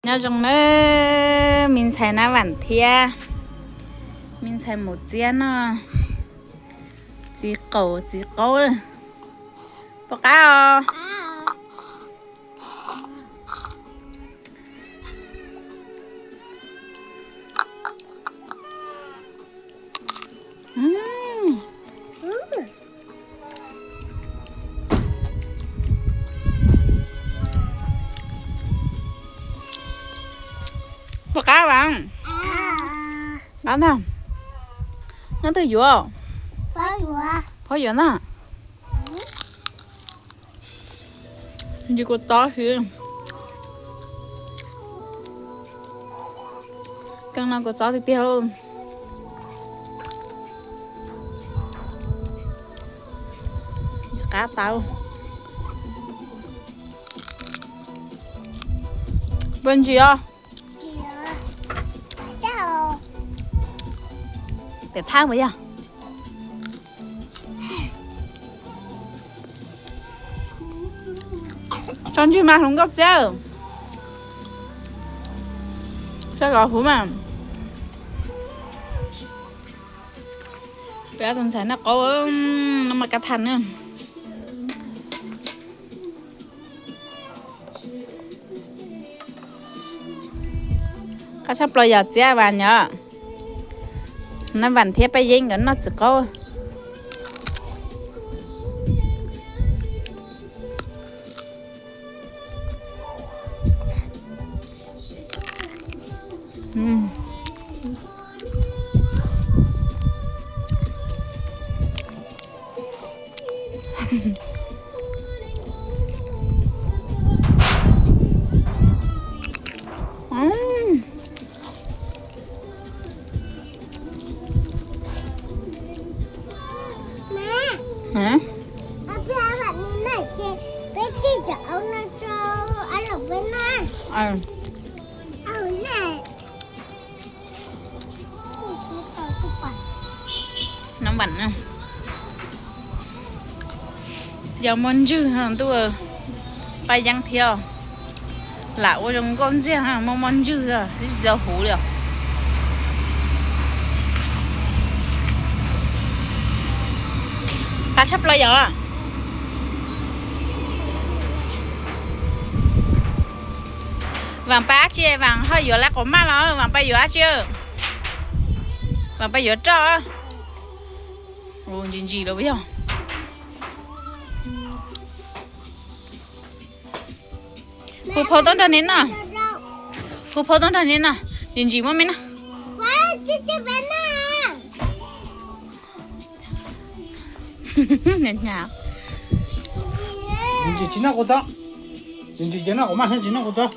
Nyob zoo nawb, me ntxhais Nab Vam thiab me ntxhais Mus Txiab noj txiv qaub txiv qaub. Puas qab os? Puas qab vas? Qab ntag. Nyob twg yuav? Phob yuav ntag. Yus kua txob hwv. Keej no kua txob tiag tiag. Qab tau. Npua ntsis os. Tiam thab puas yog? Tso ntswg mas hluas nkauj Txiab. Tso kom huv mas. Peb ob tug ntxhais noj qaub, noj mas kab thas na. Qab tshaj plaws yog Txiab Vas nyob, Nab Vam thiab Paj Yeeb nkawd noj txiv qaub. Nab Vam, yog muaj ntswg ntuj, Paj Yeeb thiab. Lam ua zoo nkauj ntxiag, muaj muaj ntswg, tsis tau huv li os. Qab tshaj plaws yom. Vam pab dab tsi, Vam ho yuav lawv quav maj los Vam pab yuav dab tsi? Vam pab yuav roj. Ntsis ntsis los yog. Hu phau tuaj nrog neb noj. Hu phau tuaj nrog neb noj, ntsis ntsis muab me noj. Ntsis tsis noj kua txob. Ntsis tsis noj quav maj thiab tsis noj kua txob.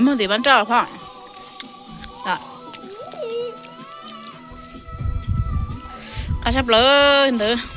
Muag tim pab roj phom. Qab tshaj plaws ntawd.